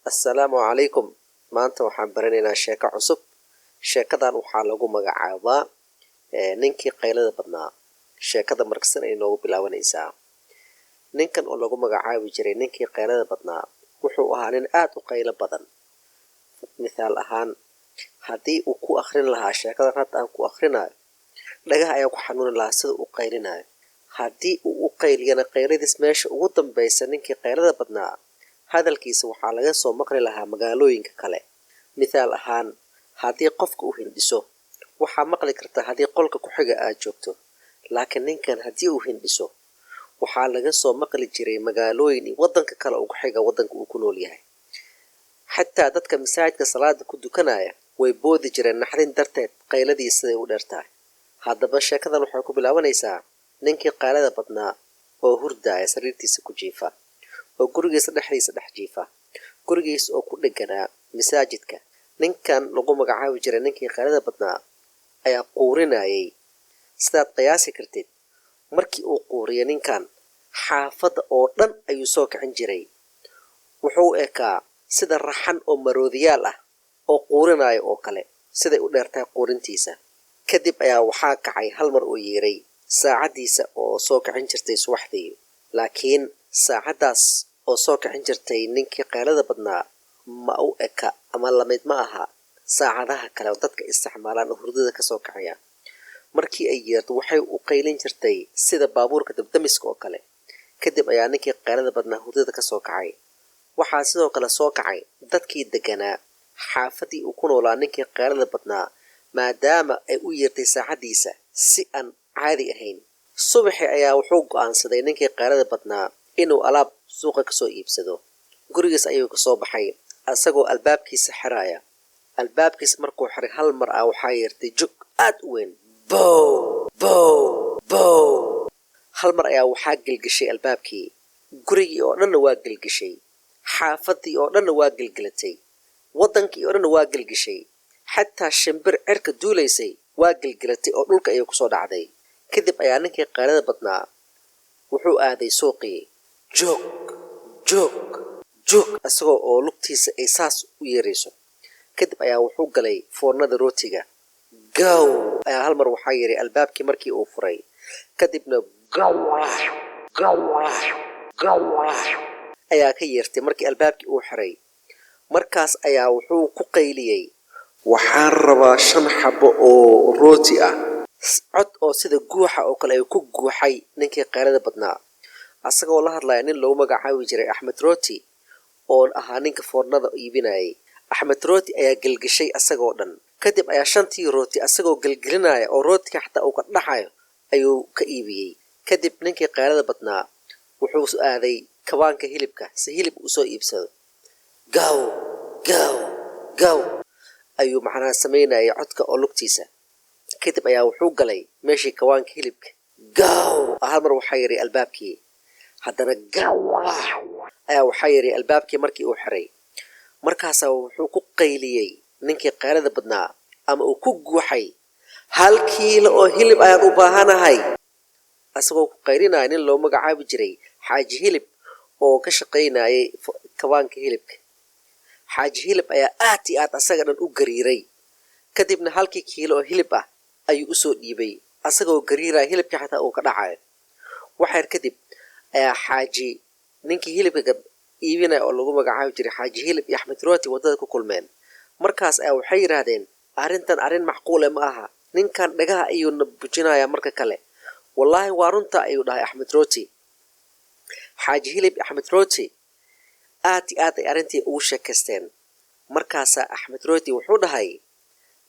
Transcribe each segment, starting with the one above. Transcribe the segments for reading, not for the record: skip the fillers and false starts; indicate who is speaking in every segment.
Speaker 1: Assalaamu calaykum. Maanta waxaan baranaynaa sheeko cusub. Sheekadan waxaa lagu magacaabaa ninkii qaylada badnaa. Sheekada markasan ay noogu bilaabanaysaa. Ninkan oo lagu magacaabi jiray ninkii qaylada badnaa wuxuu ahaa nin aad u qaylo badan. Mithaal ahaan, haddii uu ku akhrin lahaa sheekadan hadda aan ku akhrinayo, dhagaha ayaa ku xanuuni lahaa sida uu qaylinayo. Haddii uu u qayliyana qayladiis meesha ugu dambaysa, ninkii qaylada badnaa hadalkiisa waxaa laga soo maqli lahaa magaalooyinka kale. Mithaal ahaan, haddii qofka uu hindhiso, waxaa maqli kartaa haddii qolka ku xiga aad joogto. Laakiin ninkan haddii uu hindhiso, waxaa laga soo maqli jiray magaalooyin iyo waddanka kale oo ku xiga waddanka uu ku nool yahay. Xataa dadka masaajidka salaada ku dukanaya way boodi jireen naxdin darteed qayladii siday u dheertahay. Haddaba sheekadan waxay ku bilaabanaysaa ninkii qaylada badnaa oo hurdaaya, sariirtiisa ku jiifa, oo gurigiisa dhexdiisa dhex jiifa, gurigiisa oo ku dheganaa masaajidka. Ninkan lagu magacaabi jiray ninkii qaylada badnaa ayaa quurinayay. Sidaad qiyaasi kartid, markii uu quuriyo ninkan, xaafadda oo dhan ayuu soo kicin jiray. Wuxuu ekaa sida raxan oo maroodiyaal ah oo quurinaya oo kale, siday u dheertahay quurintiisa. Kadib ayaa waxaa kacay hal mar oo yeeray saacaddiisa oo soo kicin jirtay subaxdii. Laakiin saacaddaas oo soo kicin jirtay ninkii qaylada badnaa ma u eka ama lamid ma aha saacadaha kale oo dadka isticmaalaan oo hurdada kasoo kacaya. Markii ay yeerto, waxay u qaylin jirtay sida baabuurka dabdamiska oo kale. Kadib ayaa ninkii qaylada badnaa hurdada kasoo kacay. Waxaa sidoo kale soo kacay dadkii deganaa xaafadii uu ku noolaa ninkii qaylada badnaa, maadaama ay u yeertay saacaddiisa si aan caadi ahayn. Subaxii ayaa wuxuu go'aansaday ninkii qaylada badnaa inuu alaab suuqa kasoo iibsado. Gurigiis ayuu kasoo baxay asagoo albaabkiisa xiraya. Albaabkiisa markuu xiray, hal mar ah waxaa yeertay jug aad u weyn, bow bow bow. Hal mar ayaa waxaa gelgeshay albaabkii. Gurigii oo dhanna waa gelgeshay, xaafadii oo dhanna waa gelgelatay, waddankii oo dhanna waa gelgeshay, xataa shimbir cirka duulaysay waa gelgelatay oo dhulka ayay kusoo dhacday. Kadib ayaa ninkii qaylada badnaa wuxuu aaday suuqii, joog joog joog, isagoo oo lugtiisa ay saas u yeerayso. Kadib ayaa wuxuu galay foornada rootiga. Gow ayaa hal mar waxaa yidhi albaabkii markii uu furay. Kadibna gaw gaw gaw ayaa ka yeertay markii albaabkii uu xiray. Markaas ayaa wuxuu ku qayliyey, "Waxaan rabaa 5 xabo oo rooti ah." Cod oo sida guuxa oo kale ayuu ku guuxay ninkii qaylada badnaa, asagoo la hadlaya nin loogu magacaabi jiray Axmed Rooti oo ahaa ninka foornada iibinayay. Axmed Rooti ayaa gelgeshay asagoo dhan. Kadib ayaa shantii rooti asagoo gelgelinaya oo rootiga xataa uu ka dhaxayo ayuu ka iibiyey. Kadib ninkii qaylada badnaa wuxuu aaday kawaanka hilibka si hilib uu soo iibsado. Gaw gaw gaw ayuu macnaha samaynayay codka oo lugtiisa. Kadib ayaa wuxuu galay meeshii kawaanka hilibka. Gaw hal mar waxaa yidhi albaabkii. Haddana gaw ayaa waxaa yidhi albaabkii markii uu xiray. Markaasaa wuxuu ku qayliyey ninkii qaylada badnaa ama uu ku guuxay, "1 kiilo oo hilib ayaan u baahanahay," asagoo ku qaylinaya nin loo magacaabi jiray Xaaji Hilib oo ka shaqaynayay kawaanka hilibka. Xaaji Hilib ayaa aad iyo aad asaga dhan u gariiray. Kadibna halkii kiilo oo hilib ah ayuu usoo dhiibay, asagoo gariiraya, hilibkii xataa uu ka dhacayo. Waxyar kadib ayaa xaaji ninkii hilibka iibinaya oo lagu magacaabi jiray Xaaji Hilib iyo Axmed Rooti waddada ku kulmeen. Markaas ayaa waxay yidhaahdeen, "Arrintan arrin macquule ma aha. Ninkan dhagaha ayuuna bujinayaa marka kale." "Wallaahi waa runta," ayuu dhahay Axmed Rooti. Xaaji Hilib iyo Axmed Rooti aad iyo aad ay arrintii ugu sheekaysteen. Markaasaa Axmed Rooti wuxuu dhahay,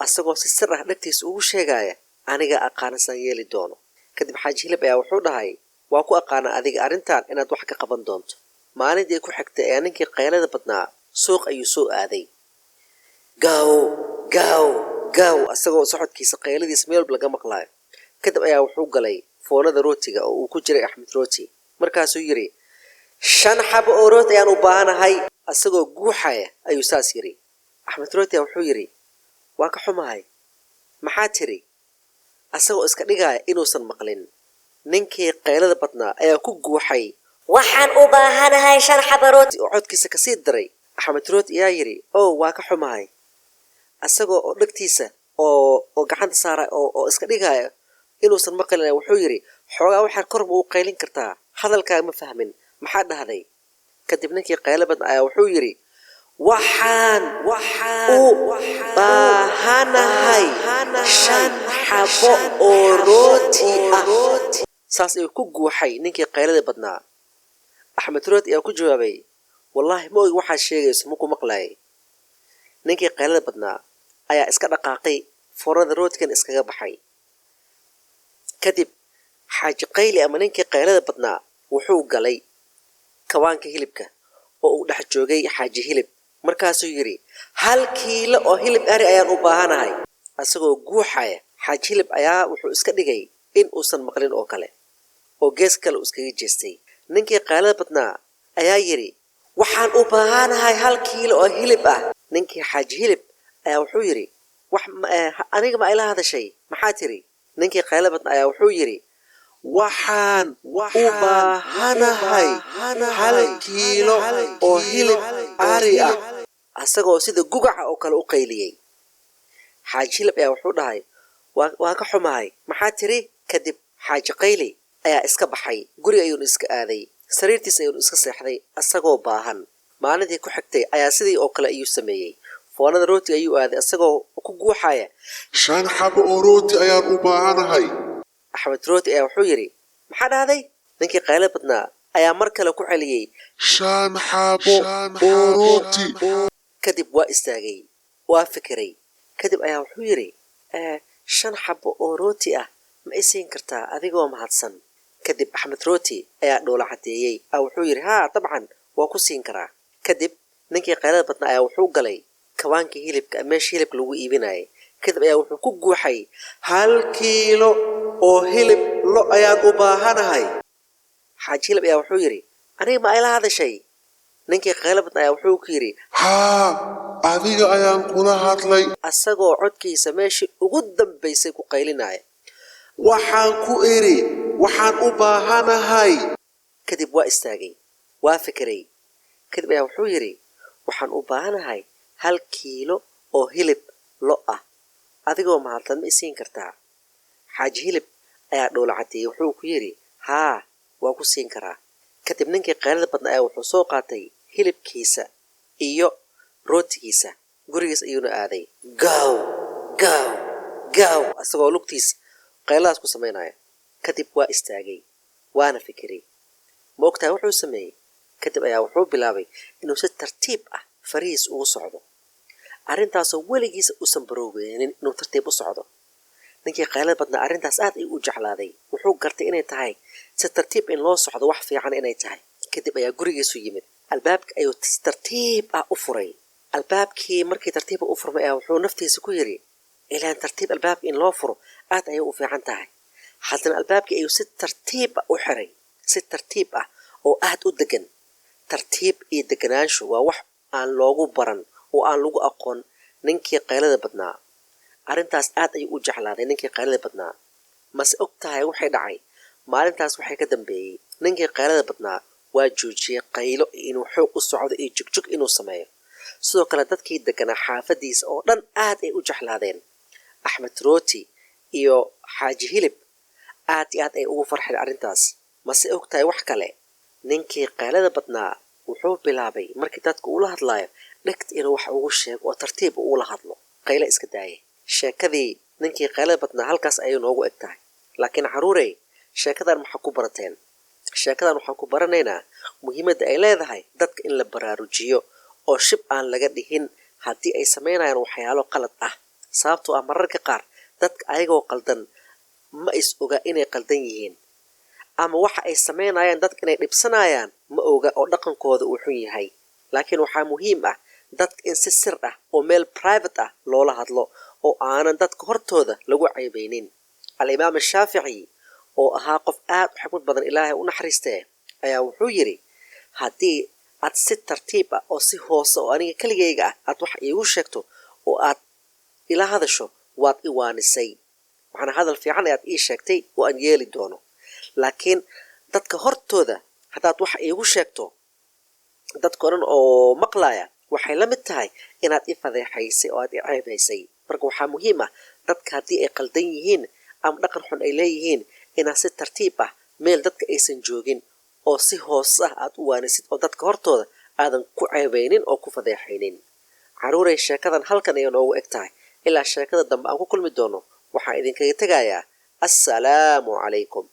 Speaker 1: asagoo si sir ah dhegtiisa ugu sheegaya, "Aniga aqaanasaan yeeli doono." Kadib Xaaji Hilib ayaa wuxuu dhahay, "Waa ku aqaana adiga arrintan inaad wax ka qaban doonto." Maalintii ku xigtay ayaa ninkii qaylada badnaa suuq ayuu soo aaday, gaw gaw gaw, asagoo socodkiisa qayladiisa meel walba laga maqlaayo. Kadib ayaa wuxuu galay foornada rootiga oo uu ku jiray Axmed Rooti. Markaasuu yidhi, "5 xabo oo rooti ayaan u baahanahay." Asagoo guuxaya ayuu saas yidhi. Axmed Rooti ayaa wuxuu yidhi, "Waa ka xumahay, maxaa tiri?" Asagoo iska dhigaya inuusan maqlin, ninkii qaylada badnaa ayaa ku guuxay,
Speaker 2: "Waxaan u baahanahay 5 xabo rooti."
Speaker 1: Oo codkiisa kasii daray. Axmed Rooti ayaa yidhi, "Oh, waa ka xumahay," asagoo oo dhegtiisa oo gacanta saara oo iska dhigaya inuusan maqlin. Wuxuu yidhi, "Xoogaa waxaad kor ma u qaylin kartaa? Hadalkaaga ma fahmin. Maxaa dhahday?" Kadib ninkii qaylo badan ayaa wuxuu yidhi, "Waxaan u baahanahay shan xabo oo rooti ah." Saas ayuu ku guuxay ninkii qaylada badnaa. Axmed Rooti ayaa ku jawaabay, "Wallaahi ma ogi waxaad sheegayso, maku maqlaayay." Ninkii qaylada badnaa ayaa iska dhaqaaqay, foornada rootigan iskaga baxay. Kadib Xaaji Qayli ama ninkii qaylada badnaa wuxuu galay kawaanka hilibka oo uu dhex joogay Xaaji Hilib. Markaasuu yidhi, "1 kiilo oo hilib ari ayaan u baahanahay," asagoo guuxaya. Xaaji Hilib ayaa wuxuu iska dhigay in uusan maqlin oo kale, oo gees kale uu iskaga jeestay. Ninkii qaylada badnaa ayaa yidhi, "Waxaan u baahanahay 1 kiilo oo hilib ah." Ninkii Xaaji Hilib ayaa wuxuu yidhi, "Wax aniga ma ila hadashay? Maxaa tiri?" Ninkii qaylada badnaa ayaa wuxuu yidhi,
Speaker 2: "Waxaan u baahanahay 1 kiilo oo hilib ari ah."
Speaker 1: Asagoo sida gugaca oo kale u qayliyey. Xaaji Hilib ayaa wuxuu dhahay, "Waa ka xumahay, maxaa tiri?" Kadib Xaaji Qayli ayaa iska baxay, guriga ayuunu iska aaday, sariirtiis ayuunu iska seexday asagoo baahan. Maalintii ku xigtay ayaa sidii oo kale ayuu sameeyey. Foornada rootiga ayuu aaday asagoo ku guuxaya,
Speaker 2: "5 xabo oo rooti ayaan u baahanahay."
Speaker 1: Axmed Rooti ayaa wuxuu yidhi, "Maxaa dhahday?" Ninkii qaylo badnaa ayaa mar kale ku celiyey,
Speaker 2: "5 xabo oo rooti."
Speaker 1: Kadib waa istaagay, waa fikiray. Kadib ayaa wuxuu yidhi, "5 xabo oo rooti ah ma i siin kartaa adigoo mahadsan?" Kadib Axmed Rooti ayaa dhoola caddeeyey ah, wuxuu yidhi, "Haa, dabcan waa ku siin karaa." Kadib ninkii qaylada badnaa ayaa wuxuu galay kawaankii hilibka, meesha hilibka lagu iibinayay. Kadib ayaa wuxuu ku guuxay,
Speaker 2: "1 kiilo oo hilib lo ayaan u baahanahay."
Speaker 1: Xaaji Hilib ayaa wuxuu yidhi, "Aniga ma ila hadashay?" Ninkii qaylo badnaa ayaa wuxuu ku yidhi,
Speaker 2: "Haa, adiga ayaan kula hadlay."
Speaker 1: Asagoo codkiisa meeshii ugu dambaysay ku qaylinaya.
Speaker 2: "Waxaan ku idhi waxaan u baahanahay."
Speaker 1: Kadib waa istaagay, waa fikiray. Kadib ayaa wuxuu yidhi, "Waxaan u baahanahay 1 kiilo oo hilib lo ah, adigoo mahadsan ma isiin kartaa?" Xaaji Hilib ayaa dhoola caddeeyey, wuxuu ku yidhi, "Haa, waa ku siin karaa." Kadib ninkii qaylada badnaa ayaa wuxuu soo qaatay hilibkiisa iyo rootigiisa, gurigiis ayuuna aaday, gaaw gaaw gaaw, asagoo lugtiis qayladaas ku samaynaya. Kadib waa istaagay, waana fikiray. Ma ogtahay wuxuu sameeyey? Kadib ayaa wuxuu bilaabay inuu si tartiib ah farihiis ugu socdo, arrintaasoo weligiisa uusan baroobeynin inuu tartiib u socdo. Ninkii qaylada badnaa arrintaas aad ayuu u jeclaaday. Wuxuu gartay inay tahay si tartiib in loo socdo wax fiican inay tahay. Kadib ayaa gurigiisu yimid, albaabka ayuu si tartiib ah u furay. Albaabkii markii tartiiba u furmay ayaa wuxuu naftiisa ku yidhi, "Ilaan tartiib albaabka in loo furo aad ayay u fiican tahay." Haddana albaabkii ayuu si tartiib ah u xiray, si tartiib ah oo aad u degan. Tartiib iyo deganaanshu waa wax aan loogu baran oo aan lagu aqoon ninkii qaylada badnaa. Arrintaas aad ayuu u jeclaaday ninkii qaylada badnaa. Mase og tahay waxay dhacay maalintaas? Waxay ka dambeeyey, ninkii qaylada badnaa waa joojiyey qaylo, inuu xoog u socdo iyo jugjug inuu sameeyo. Sidoo kale dadkii deganaa xaafadiisa oo dhan aad ay u jeclaadeen Axmed Rooti iyo Xaaji Hilib, aad iyo aad ay ugu farxeen arrintaas. Mase og tahay wax kale? Ninkii qaylada badnaa wuxuu bilaabay markii dadka uula hadlaayo dhegta inuu wax ugu sheego oo tartiib uula hadlo, qaylo iska daaya. Sheekadii ninkii qaylada badnaa halkaas ayay noogu eg tahay. Laakiin carruurey, sheekadan maxaa ku barateen? Sheekadan waxaan ku baranaynaa muhiimadda ay leedahay dadka in la baraarujiyo oo shib aan laga dhihin haddii ay samaynayaan waxyaalo qalad ah, sababtoo ah mararka qaar dadka ayagoo qaldan ma is oga inay qaldan yihiin, ama waxa ay samaynayaan dadka inay dhibsanayaan ma oga, oo dhaqankooda uu xun yahay. Laakiin waxaa muhiim ah dadka in si sir ah oo meel private ah loola hadlo oo aanan dadka hortooda lagu ceebaynin. Alimaam Shaafici oo ahaa qof aad u xikmad badan, Ilaahay u naxariistee, ayaa wuxuu yidhi, "Haddii aad si tartiib ah oo si hoose oo aniga keligayga ah aad wax iigu sheegto oo aad ila hadasho, waad i waanisay, macnaa hadal fiican ayaad ii sheegtay oo aan yeeli doono. Laakiin dadka hortooda haddaad wax iigu sheegto, dadka o dhan oo maqlaya Waxay la mid tahay inaad i fadeexaysay oo aad i ceebaysay. Marka waxaa muhiim ah, dadka haddii ay qaldan yihiin ama dhaqan xun ay leeyihiin, inaad si tartiib ah, meel dadka aysan joogin oo si hoos ah aad u waanisid, oo dadka hortooda aadan ku ceebaynin oo ku fadeexaynin. Caruuray, sheekadan halkan ayay noogu eg tahay. Ilaa sheekada dambe aan ku kulmi doono, waxaan idinkaga tegayaa assalaamu calaykum.